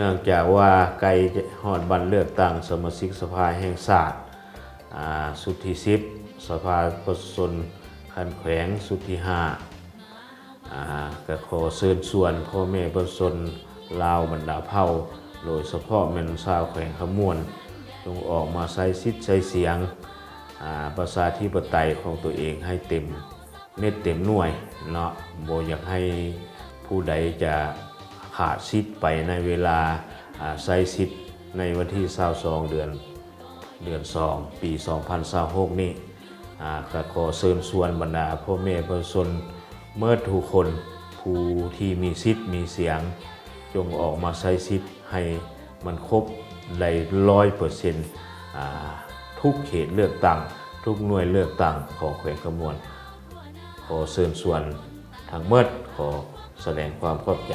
ເນື່ອງຈາກວ່າໃກ້ຮອດວັນເລືອກຕັ້ງສະມາຊິກສະພາແຫ່ງຊາດ ອາ ຊຸດທີສິບ ສະພາປະຊາຊົນຂັ້ນແຂວງຊຸດທີຫ້າ ອາ ກໍຂໍເຊີນຊວນພໍ່ແມ່ປະຊາຊົນລາວບັນດາເຜົ່າ ໂດຍສະເພາະແມ່ນຊາວແຂວງຄຳມ່ວນ ຈົ່ງອອກມາໃຊ້ສິດໃຊ້ສຽງ ອາ ປະຊາທິປະໄຕຂອງຕົວເອງໃຫ້ເຕັມເມັດເຕັມໜ່ວຍເນາະ, ບໍ່ຢາກໃຫ້ຜູ້ໃດຈະຂາດສິດໄປໃນເວລາ ອາ ໃຊ້ສິດໃນວັນທີຊາວສອງ ເດືອນ ເດືອນສອງ ປີສອງພັນຊາວຫົກນີ້ ອາ ກໍຂໍເຊີນຊວນບັນດາພໍ່ແມ່ປະຊາຊົນເໝິດທຸກຄົນ ຜູ້ທີ່ມີສິດມີສຽງ ຈົ່ງອອກມາໃຊ້ສິດໃຫ້ມັນຄົບໄດ້ຮ້ອຍເປີເຊັນ ອາ ທຸກເຂດເລືອກຕັ້ງ ທຸກໜ່ວຍເລືອກຕັ້ງຂອງແຂວງຄຳມ່ວນ. ຂໍເຊີນຊວນທັງເໝິດ ຂໍສະແດງຄວາມຂອບໃຈ.